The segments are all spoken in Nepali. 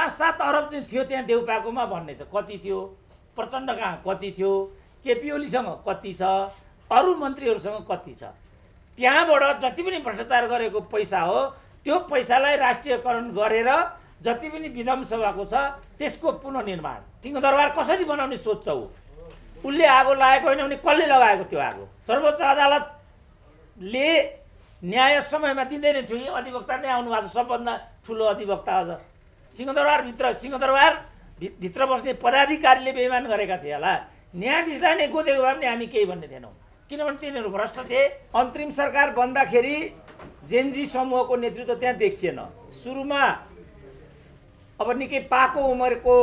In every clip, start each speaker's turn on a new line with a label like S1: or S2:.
S1: 5-7 अरब चाहिँ थियो त्यहाँ देउपाकोमा भन्ने छ। कति थियो? प्रचण्ड कहाँ कति थियो? केपी ओलीसँग कति छ? अरू मन्त्रीहरूसँग कति छ? त्यहाँबाट जति पनि भ्रष्टाचार गरेको पैसा हो त्यो पैसालाई राष्ट्रियकरण गरेर जति पनि विधानसभाको छ त्यसको पुनर्निर्माण सिंहदरबार कसरी बनाउने सोच्छ उसले आगो लगाएको होइन भने कसले लगाएको त्यो आगो? सर्वोच्च अदालतले न्याय समयमा दिँदैन थियो। यो अधिवक्ता नै आउनु भएको छ, सबभन्दा ठुलो अधिवक्ता अझ। सिंहदरबार भित्र बस्ने पदाधिकारीले बेइमान गरेका थिए होला। न्यायाधीशलाई नै गोदेको भए पनि हामी केही भन्ने थिएनौँ, किनभने तिनीहरू भ्रष्ट थिए। अन्तरिम सरकार बन्दाखेरि जेनजी समूहको नेतृत्व त्यहाँ देखिएन। सुरुमा अब निकै पाको उमेरको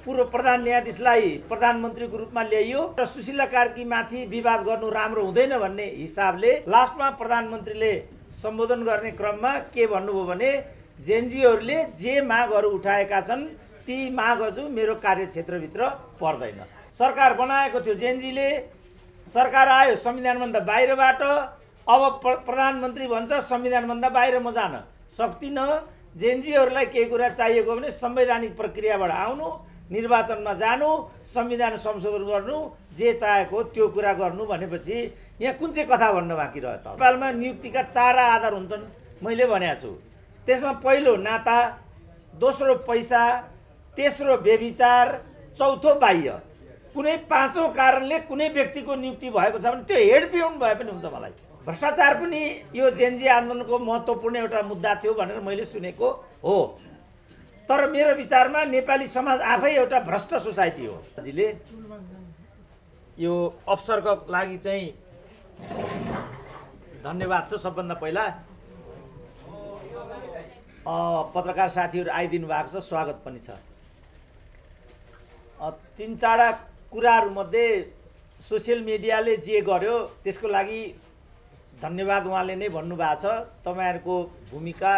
S1: पूर्व प्रधान न्यायाधीशलाई प्रधानमन्त्रीको रूपमा ल्याइयो र सुशीला कार्कीमाथि विवाद गर्नु राम्रो हुँदैन भन्ने हिसाबले लास्टमा प्रधानमन्त्रीले सम्बोधन गर्ने क्रममा के भन्नुभयो भने जेनजीहरूले जे मागहरू उठाएका छन् ती मागहरू मेरो कार्यक्षेत्रभित्र पर्दैन। सरकार बनाएको थियो जेनजीले, सरकार आयो संविधानभन्दा बाहिरबाट। अब प्रधानमन्त्री भन्छ संविधानभन्दा बाहिर म जान सक्दिनँ। जेनजीहरूलाई केही कुरा चाहिएको भने संवैधानिक प्रक्रियाबाट आउनु, निर्वाचनमा जानु, संविधान संशोधन गर्नु, जे चाहेको त्यो कुरा गर्नु भनेपछि यहाँ कुन चाहिँ कथा भन्न बाँकी रह्यो त? नेपालमा नियुक्तिका 4 आधार हुन्छन् मैले भनेको छु। त्यसमा पहिलो नाता, दोस्रो पैसा, तेस्रो व्यभिचार, चौथो बाह्य। कुनै पाँचौँ कारणले कुनै व्यक्तिको नियुक्ति भएको छ भने त्यो हेड पिउन भए पनि हुन्छ। मलाई भ्रष्टाचार पनि यो जेनजी आन्दोलनको महत्त्वपूर्ण एउटा मुद्दा थियो भनेर मैले सुनेको हो। तर मेरो विचारमा नेपाली समाज आफै एउटा भ्रष्ट सोसाइटी हो। हजुरले यो अवसरको लागि चाहिँ धन्यवाद छ। सबभन्दा पहिला पत्रकार साथीहरू आइदिनु भएको छ, स्वागत पनि छ। 3-4 कुराहरूमध्ये सोसियल मिडियाले जे गर्यो त्यसको लागि धन्यवाद उहाँले नै भन्नुभएको छ। तपाईँहरूको भूमिका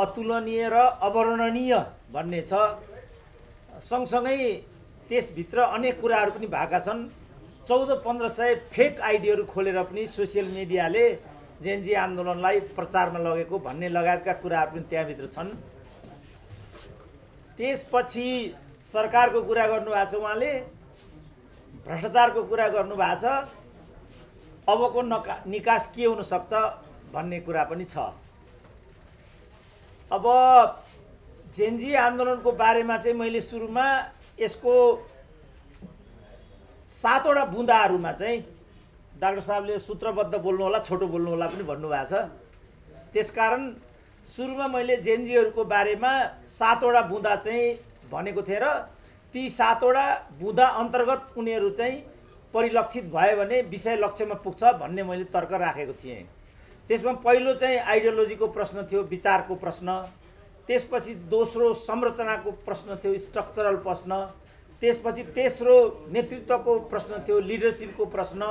S1: अतुलनीय र अवर्णनीय भन्ने छ। सँगसँगै त्यसभित्र अनेक कुराहरू पनि भएका छन्। 1400-1500 फेक आइडीहरू खोलेर पनि सोसियल मिडियाले जेनजी आन्दोलनलाई प्रचारमा लगेको भन्ने लगायतका कुराहरू पनि त्यहाँभित्र छन्। त्यसपछि सरकारको कुरा गर्नुभएको छ उहाँले, भ्रष्टाचारको कुरा गर्नुभएको छ, अबको निकास के हुनसक्छ भन्ने कुरा पनि छ। अब जेनजी आन्दोलनको बारेमा चाहिँ मैले सुरुमा यसको 7वटा बुँदाहरूमा चाहिँ डाक्टर साहबले सूत्रबद्ध बोल्नु होला, छोटो बोल्नु होला पनि भन्नुभएको छ। त्यसकारण सुरुमा मैले जेनजीहरूको बारेमा 7वटा बुँदा चाहिँ भनेको थिएँ र ती 7वटा बुँदा अन्तर्गत उनीहरू चाहिँ परिलक्षित भयो भने विषय लक्ष्यमा पुग्छ भन्ने मैले तर्क राखेको थिएँ। त्यसमा पहिलो चाहिँ आइडियोलोजीको प्रश्न थियो, विचारको प्रश्न। त्यसपछि दोस्रो संरचनाको प्रश्न थियो, स्ट्रक्चरल प्रश्न। त्यसपछि तेस्रो नेतृत्वको प्रश्न थियो, लिडरसिपको प्रश्न।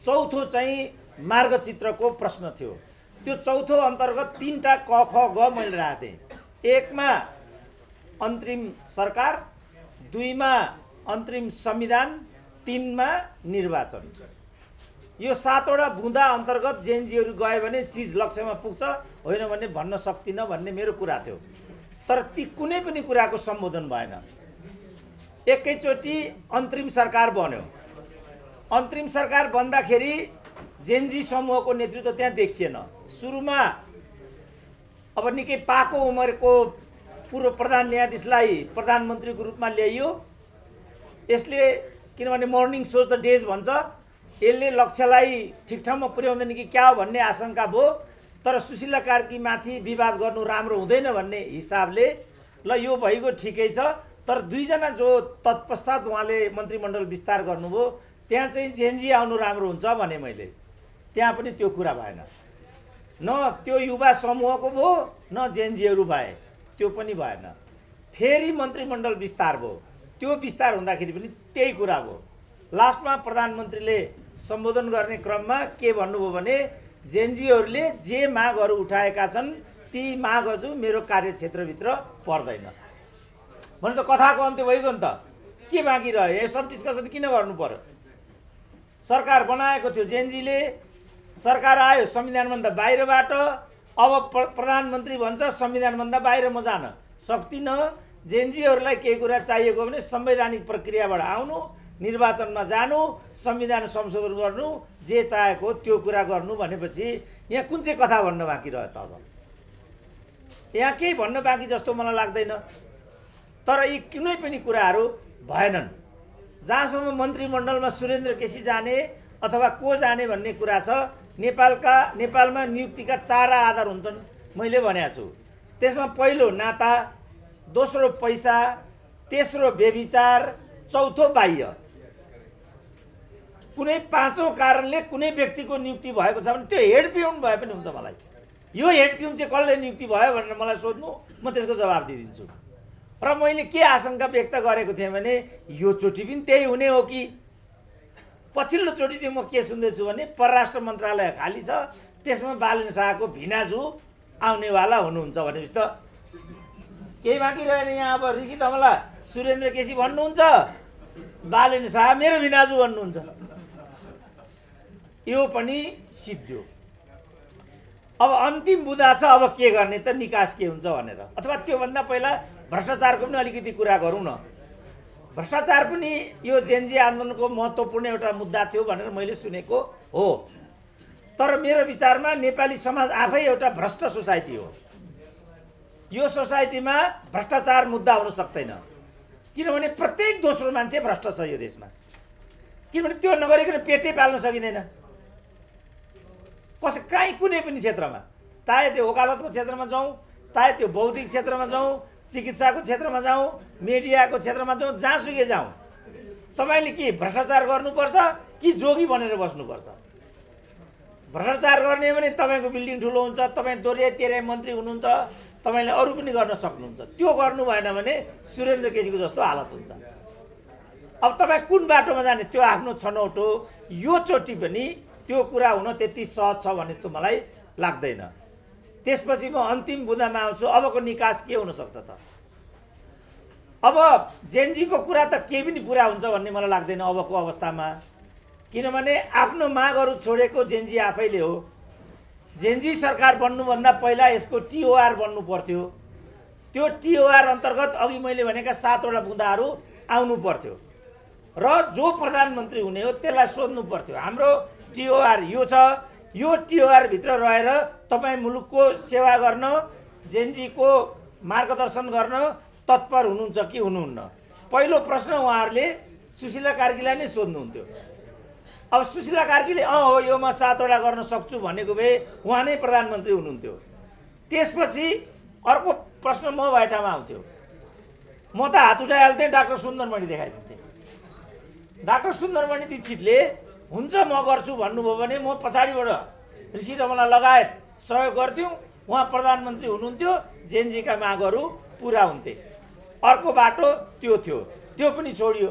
S1: चौथो चाहिँ मार्गचित्रको प्रश्न थियो। त्यो चौथो अन्तर्गत 3टा क ख ग मैले राखेको थिएँ। 1मा अन्तरिम सरकार, 2मा अन्तरिम संविधान, 3मा निर्वाचन। यो 7वटा बुँदा अन्तर्गत जेनजीहरू गयो भने चिज लक्ष्यमा पुग्छ, होइन भने भन्न सक्दिनँ भन्ने मेरो कुरा थियो। तर ती कुनै पनि कुराको सम्बोधन भएन। एकैचोटि अन्तरिम सरकार बन्यो। अन्तरिम सरकार बन्दाखेरि जेनजी समूहको नेतृत्व त्यहाँ देखिएन। सुरुमा अब निकै पाको उमेरको पूर्व प्रधान न्यायाधीशलाई प्रधानमन्त्रीको रूपमा ल्याइयो। यसले किनभने मर्निङ सोज द डेज भन्छ, यसले लक्ष्यलाई ठिक ठाउँमा पुर्याउँदैन कि क्या हो भन्ने आशंका भयो। तर सुशीला कार्कीमाथि विवाद गर्नु राम्रो हुँदैन भन्ने हिसाबले ल यो भइगयो ठिकै छ। तर 2जना जो तत्पश्चात उहाँले मन्त्रीमण्डल विस्तार गर्नुभयो त्यहाँ चाहिँ जेनजी आउनु राम्रो हुन्छ भने मैले, त्यहाँ पनि त्यो कुरा भएन। न त्यो युवा समूहको भयो न जेनजीहरू भए, त्यो पनि भएन। फेरि मन्त्रीमण्डल विस्तार भयो। त्यो विस्तार हुँदाखेरि पनि त्यही कुरा भयो। लास्टमा प्रधानमन्त्रीले सम्बोधन गर्ने क्रममा के भन्नुभयो भने जेनजीहरूले जे मागहरू उठाएका छन् ती मागहरू मेरो कार्यक्षेत्रभित्र पर्दैन भने त कथाको अन्त्य भइगयो नि त। के बाँकी रह्यो? यो सब डिस्कसन किन गर्नु पर्यो? सरकार बनाएको थियो जेनजीले, सरकार आयो संविधानभन्दा बाहिरबाट। अब प्रधानमन्त्री भन्छ संविधानभन्दा बाहिर म जान सक्दिनँ। जेएनजीहरूलाई केही कुरा चाहिएको भने संवैधानिक प्रक्रियाबाट आउनु, निर्वाचनमा जानु, संविधान संशोधन गर्नु, जे चाहेको त्यो कुरा गर्नु भनेपछि यहाँ कुन चाहिँ कथा भन्न बाँकी रह्यो त? अब यहाँ केही भन्न बाँकी जस्तो मलाई लाग्दैन। तर यी कुनै पनि कुराहरू भएनन्। जहाँसम्म मन्त्रीमण्डलमा सुरेन्द्र केसी जाने अथवा को जाने भन्ने कुरा छ, नेपालमा नियुक्तिका 4 आधार हुन्छन् मैले भनेको छु। त्यसमा पहिलो नाता, दोस्रो पैसा, तेस्रो व्यभिचार, चौथो बाह्य। कुनै पाँचौं कारणले कुनै व्यक्तिको नियुक्ति भएको छ भने त्यो हेड पिउन भए पनि हुन्छ। मलाई यो हेड पिउन चाहिँ कसले नियुक्ति भयो भनेर मलाई सोध्नु, म त्यसको जवाब दिइदिन्छु। र मैले के आशंका व्यक्त गरेको थिएँ भने यो चोटि पनि त्यही हुने हो कि? पछिल्लो चोटि चाहिँ म के सुन्दैछु भने परराष्ट्र मन्त्रालय खाली छ, त्यसमा बालेन शाहको भिनाजु आउनेवाला हुनुहुन्छ भनेपछि त केही बाँकी रहेन। यहाँ अब ऋषि धमला सुरेन्द्र केसी भन्नुहुन्छ, बालेन शाह मेरो भिनाजु भन्नुहुन्छ। यो पनि सिद्धियो। अब अन्तिम बुँदा छ, अब के गर्ने त, निकास के हुन्छ भनेर। अथवा त्योभन्दा पहिला भ्रष्टाचारको पनि अलिकति कुरा गरौँ न। भ्रष्टाचार पनि यो जेएनजी आन्दोलनको महत्त्वपूर्ण एउटा मुद्दा थियो भनेर मैले सुनेको हो। तर मेरो विचारमा नेपाली समाज आफै एउटा भ्रष्ट सोसाइटी हो। यो सोसाइटीमा भ्रष्टाचार मुद्दा हुन सक्दैन, किनभने प्रत्येक दोस्रो मान्छे भ्रष्ट छ यो देशमा। किनभने त्यो नगरिकन पेटै पाल्न सकिँदैन कहीँ कुनै पनि क्षेत्रमा। चाहे त्यो वकालतको क्षेत्रमा जाउँ, चाहे त्यो बौद्धिक क्षेत्रमा जाउँ, चिकित्साको क्षेत्रमा जाउँ, मिडियाको क्षेत्रमा जाउँ, जहाँसुकै जाउँ, तपाईँले के भ्रष्टाचार गर्नुपर्छ कि जोगी बनेर बस्नुपर्छ? भ्रष्टाचार गर्ने भने तपाईँको बिल्डिङ ठुलो हुन्छ, तपाईँ दोहोऱ्याइ तेह्रै मन्त्री हुनुहुन्छ, तपाईँले अरू पनि गर्न सक्नुहुन्छ। त्यो गर्नु भएन भने सुरेन्द्र केसीको जस्तो हालत हुन्छ। अब तपाईँ कुन बाटोमा जाने त्यो आफ्नो छनौट हो। यो चोटि पनि त्यो कुरा हुन त्यति सहज छ भन्ने जस्तो मलाई लाग्दैन। त्यसपछि म अन्तिम बुँदामा आउँछु। अबको निकास के हुनसक्छ त? अब जेएनजीको कुरा त केही पनि पुरा हुन्छ भन्ने मलाई लाग्दैन अबको अवस्थामा। किनभने आफ्नो मागहरू छोडेको जेएनजी आफैले हो। जेएनजी सरकार बन्नुभन्दा पहिला यसको टिओआर बन्नु पर्थ्यो। त्यो टिओआर अन्तर्गत अघि मैले भनेका 7 वटा बुँदाहरू आउनु पर्थ्यो र जो प्रधानमन्त्री हुने हो त्यसलाई सोध्नु पर्थ्यो हाम्रो टिओआर यो छ, यो टिओआर भित्र रहेर तपाईँ मुलुकको सेवा गर्न, जेएनजीको मार्गदर्शन गर्न तत्पर हुनुहुन्छ कि हुनुहुन्न? पहिलो प्रश्न उहाँहरूले सुशीला कार्कीलाई नै सोध्नुहुन्थ्यो। अब सुशीला कार्कीले हो यो म 7 वटा गर्न सक्छु भनेको भए उहाँ नै प्रधानमन्त्री हुनुहुन्थ्यो। त्यसपछि अर्को प्रश्न म भए ठाउँमा आउँथ्यो। म त हात उठाइहाल्थेँ, डाक्टर सुन्दरमणि देखाइदिन्थेँ। डाक्टर सुन्दरमणि दीक्षितले हुन्छ म गर्छु भन्नुभयो भने म पछाडिबाट ऋषि धमला लगायत सहयोग गर्थ्यौँ। उहाँ प्रधानमन्त्री हुनुहुन्थ्यो, जेएनजीका मागहरू पुरा हुन्थे। अर्को बाटो त्यो थियो, त्यो पनि छोडियो।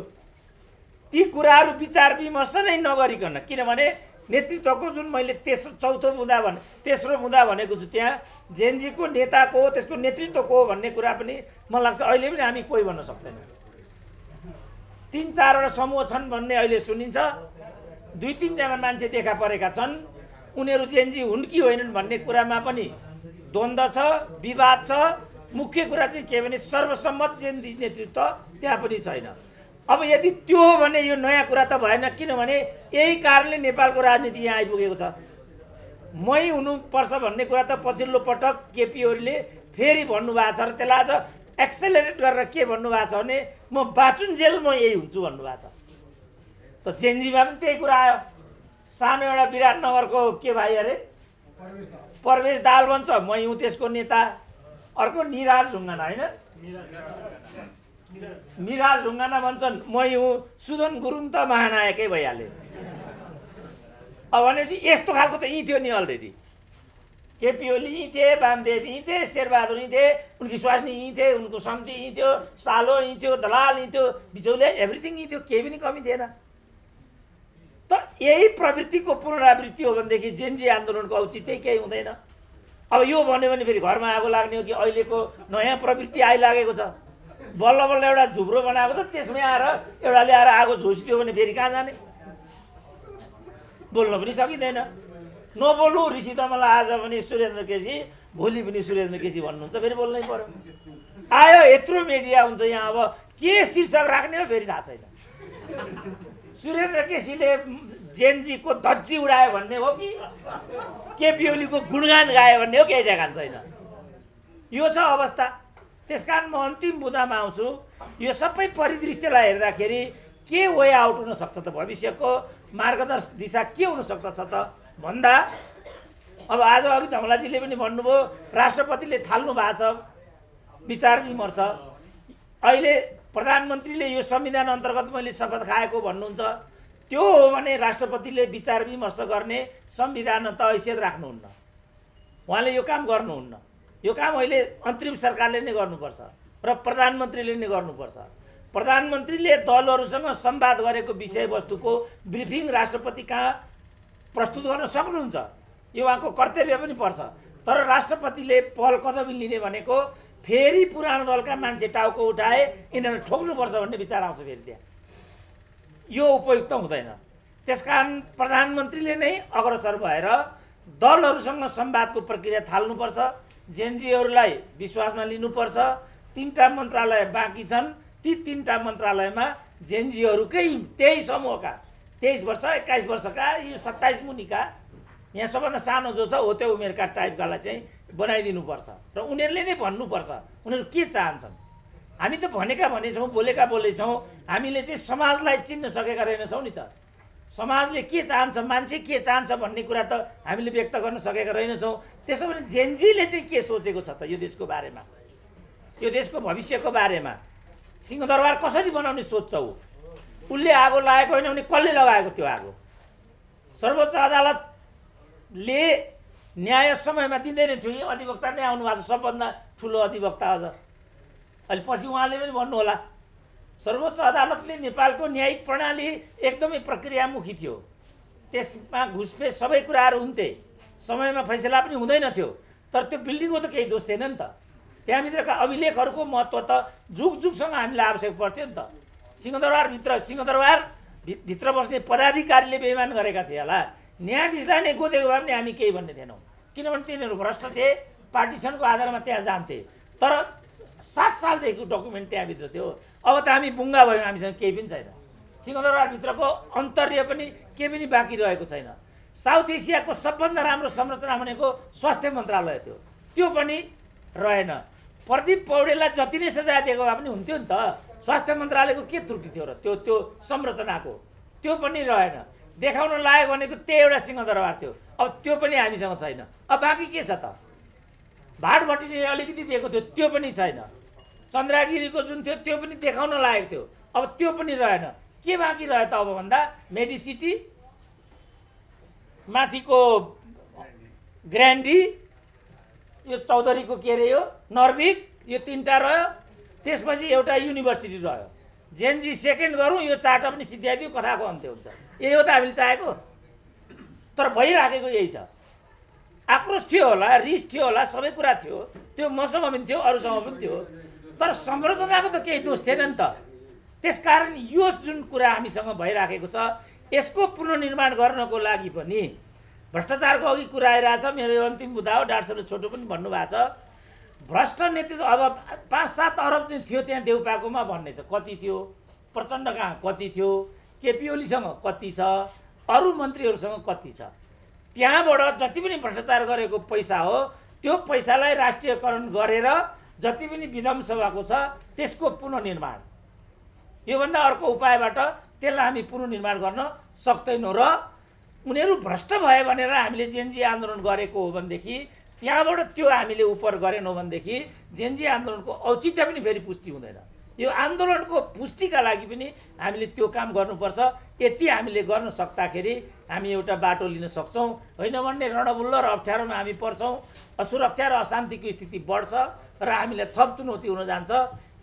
S1: ती कुराहरू विचार विमर्श नै नगरिकन, किनभने नेतृत्वको जुन मैले तेस्रो बुँदा भनेको छु, त्यहाँ जेएनजीको नेताको त्यसको नेतृत्वको भन्ने कुरा पनि मलाई लाग्छ अहिले पनि हामी कोही भन्न सक्दैनौँ। 3-4 वटा समूह छन् भन्ने अहिले सुनिन्छ। 2-3 जना मान्छे देखा परेका छन्। उनीहरू जेएनजी हुन् कि होइनन् भन्ने कुरामा पनि द्वन्द्व छ, विवाद छ। मुख्य कुरा चाहिँ के भने सर्वसम्मत जेएनजी नेतृत्व त्यहाँ पनि छैन। अब यदि त्यो हो भने यो नयाँ कुरा त भएन, किनभने यही कारणले नेपालको राजनीति यहाँ आइपुगेको छ। मै हुनुपर्छ भन्ने कुरा त पछिल्लो पटक केपी ओलीले फेरि भन्नुभएको छ र त्यसलाई अझ एक्सेलरेट गरेर के भन्नुभएको छ भने म बाचुन्जेल म यही हुन्छु भन्नुभएको छ। त जेएनजीमा पनि त्यही कुरा आयो। सानो एउटा विराटनगरको के भाइ अरे परवेश दाहाल भन्छ म हुँ त्यसको नेता। अर्को निराज ढुङ्गाना, होइन निराज ढुङ्गाना भन्छन् म हुँ। सुदन गुरुङ त महानायकै भइहाल्यो। अब भनेपछि यस्तो खालको त यहीँ थियो नि अलरेडी। केपी ओली यहीँ थिए, वामदेव यहीँ थिए, शेरबहादुर यहीँ थिए, उनकी स्वास्नी यहीँ थिए, उनको समिति यहीँ थियो, सालो यहीँ थियो, दलाल यहीँ थियो, बिचौले एभ्रिथिङ यहीँ थियो, केही पनि कमी थिएन। त यही प्रवृत्तिको पुनरावृत्ति हो भनेदेखि जेएनजी आन्दोलनको औचित्य केही हुँदैन। अब यो भन्यो भने फेरि घरमा आगो लाग्ने हो कि अहिलेको नयाँ प्रवृत्ति आइलागेको छ। बल्ल बल्ल एउटा झुब्रो बनाएको छ, त्यसमै आएर एउटा ल्याएर आगो झोसिदियो भने फेरि कहाँ जाने? बोल्न पनि सकिँदैन। नबोल्नु ऋषि धमला आज पनि सुरेन्द्र केसी, भोलि पनि सुरेन्द्र केसी भन्नुहुन्छ, फेरि बोल्नै पर्यो। आयो यत्रो मिडिया हुन्छ यहाँ, अब के शीर्षक राख्ने हो फेरि थाहा छैन। सुरेन्द्र केसीले जेनजीको धज्जी उडायो भन्ने हो कि केपी ओलीको गुणगान गायो भन्ने हो, केही ठेगान छैन। यो छ अवस्था। त्यसकारण म अन्तिम मुद्दामा आउँछु। यो सबै परिदृश्यलाई हेर्दाखेरि के वे आउट हुन सक्छ त, भविष्यको मार्गदर्शक दिशा के हुन सक्दछ त भन्दा, अब आज अघि धमलाजीले पनि भन्नुभयो राष्ट्रपतिले थाल्नु भएको छ विचार विमर्श। अहिले प्रधानमन्त्रीले यो संविधान अन्तर्गत मैले शपथ खाएको भन्नुहुन्छ, त्यो हो भने राष्ट्रपतिले विचार विमर्श गर्ने संविधान त हैसियत राख्नुहुन्न, उहाँले यो काम गर्नुहुन्न। यो काम अहिले अन्तरिम सरकारले नै गर्नुपर्छ र प्रधानमन्त्रीले नै गर्नुपर्छ। प्रधानमन्त्रीले दलहरूसँग संवाद गरेको विषयवस्तुको ब्रिफिङ राष्ट्रपति कहाँ प्रस्तुत गर्न सक्नुहुन्छ, यो उहाँको कर्तव्य पनि पर्छ। तर राष्ट्रपतिले पहल कदमी लिने भनेको फेरि पुरानो दलका मान्छे टाउको उठाए यिनीहरू ठोक्नुपर्छ भन्ने विचार आउँछ फेरि त्यहाँ, यो उपयुक्त हुँदैन। त्यसकारण प्रधानमन्त्रीले नै अग्रसर भएर दलहरूसँग संवादको प्रक्रिया थाल्नुपर्छ, जेएनजीहरूलाई विश्वासमा लिनुपर्छ। 3टा मन्त्रालय बाँकी छन्, ती 3टा मन्त्रालयमा जेएनजीहरूकै त्यही समूहका 23 वर्ष 21 वर्षका यो 27 मुनिका यहाँ सबभन्दा सानो जो छ हो त्यो उमेरका टाइपकालाई चाहिँ बनाइदिनुपर्छ र उनीहरूले नै भन्नुपर्छ उनीहरू के चाहन्छन्। हामी त भनेका भनेछौँ, बोलेका बोलेछौँ, हामीले चाहिँ समाजलाई चिन्न सकेका रहेनछौँ नि त। समाजले के चाहन्छ, मान्छे के चाहन्छ भन्ने कुरा त हामीले व्यक्त गर्न सकेका रहेनछौँ। त्यसो भने जेएनजीले चाहिँ के सोचेको छ त यो देशको बारेमा, यो देशको भविष्यको बारेमा। सिंहदरबार कसरी बनाउने सोच्छौ? उसले आगो लगाएको होइन भने कसले लगाएको त्यो आगो? सर्वोच्च अदालतले न्याय समयमा दिँदैन थियो। अधिवक्ता नै आउनु भएको छ, सबभन्दा ठुलो अधिवक्ता अझ। अहिले पछि उहाँले पनि भन्नुहोला, सर्वोच्च अदालतले नेपालको न्यायिक प्रणाली एकदमै प्रक्रियामुखी थियो, त्यसमा घुसपेस सबै कुराहरू हुन्थे, समयमा फैसला पनि हुँदैन थियो। तर त्यो बिल्डिङको त केही दोष थिएन नि त, त्यहाँभित्रका अभिलेखहरूको महत्त्व त जुग जुगसँग हामीलाई आवश्यक पर्थ्यो नि त। सिंहदरबारभित्र बस्ने पदाधिकारीले बेइमान गरेका थिए होला, न्यायाधीशलाई नै गोदेको भए पनि हामी केही भन्ने थिएनौँ, किनभने तिनीहरू भ्रष्ट थिए, पार्टिसनको आधारमा त्यहाँ जान्थे। तर 7 सालदेखिको डकुमेन्ट त्यहाँभित्र थियो। अब त हामी बुङ्गा भयौँ, हामीसँग केही पनि छैन। सिंहदरबारभित्रको अन्तर्य पनि केही पनि बाँकी रहेको छैन। साउथ एसियाको सबभन्दा राम्रो संरचना भनेको स्वास्थ्य मन्त्रालय थियो, त्यो पनि रहेन। प्रदीप पौडेललाई जति नै सजाय दिएको भए पनि हुन्थ्यो नि त। स्वास्थ्य मन्त्रालयको के त्रुटि थियो र त्यो संरचनाको? त्यो पनि रहेन। देखाउन लायक भनेको त्यही एउटा सिंहदरबार थियो, अब त्यो पनि हामीसँग छैन। अब बाँकी के छ त? भाटभट्टीले अलिकति दिएको थियो, त्यो पनि छैन। चन्द्रागिरीको जुन थियो त्यो पनि देखाउन लायक थियो, अब त्यो पनि रहेन। के बाँकी रह्यो त अब भन्दा मेडिसिटी, माथिको ग्रान्डी, यो चौधरीको के अरे यो नर्भिक, यो 3टा रह्यो। त्यसपछि एउटा युनिभर्सिटी रह्यो। जेएनजी सेकेन्ड गरौँ, यो 4टा पनि सिद्ध्याइदियो, कथाको अन्त्य हुन्छ। यही हो त हामीले चाहेको। तर भइराखेको यही छ। आक्रोश थियो होला, रिस थियो होला, सबै कुरा थियो, त्यो मसँग पनि थियो, अरूसँग पनि थियो। तर संरचनाको त केही दोष थिएन नि त। त्यसकारण यो जुन कुरा हामीसँग भइराखेको छ, यसको पुनर्निर्माण गर्नको लागि पनि भ्रष्टाचारको अघि कुरा आइरहेछ। मेरो अन्तिम मुद्दा हो, डाक्टरले छोटो पनि भन्नुभएको छ। भ्रष्ट नेतृत्व अब 5-7 अरब चाहिँ थियो त्यहाँ देउपाकोमा भन्ने छ, कति थियो? प्रचण्ड कहाँ कति थियो? केपी ओलीसँग कति छ? अरू मन्त्रीहरूसँग कति छ? त्यहाँबाट जति पनि भ्रष्टाचार गरेको पैसा हो त्यो पैसालाई राष्ट्रियकरण गरेर जति पनि विधानसभाको छ त्यसको पुनर्निर्माण, योभन्दा अर्को उपायबाट त्यसलाई हामी पुनर्निर्माण गर्न सक्दैनौँ। र उनीहरू भ्रष्ट भए भनेर हामीले जेएनजी आन्दोलन गरेको हो भनेदेखि, त्यहाँबाट त्यो हामीले उपर गरेनौँ भनेदेखि जेएनजी आन्दोलनको औचित्य पनि फेरि पुष्टि हुँदैन। यो आन्दोलनको पुष्टिका लागि पनि हामीले त्यो काम गर्नुपर्छ। यति हामीले गर्न सक्दाखेरि हामी एउटा बाटो लिन सक्छौँ। होइन भने रणबुल्ल र अप्ठ्यारोमा हामी पर्छौँ, असुरक्षा र अशान्तिको स्थिति बढ्छ र हामीलाई थप चुनौती हुन जान्छ।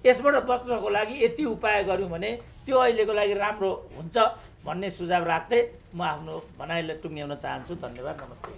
S1: यसबाट बच्नको लागि यति उपाय गऱ्यौँ भने त्यो अहिलेको लागि राम्रो हुन्छ भन्ने सुझाव राख्दै म आफ्नो भनाइलाई टुङ्ग्याउन चाहन्छु। धन्यवाद, नमस्ते।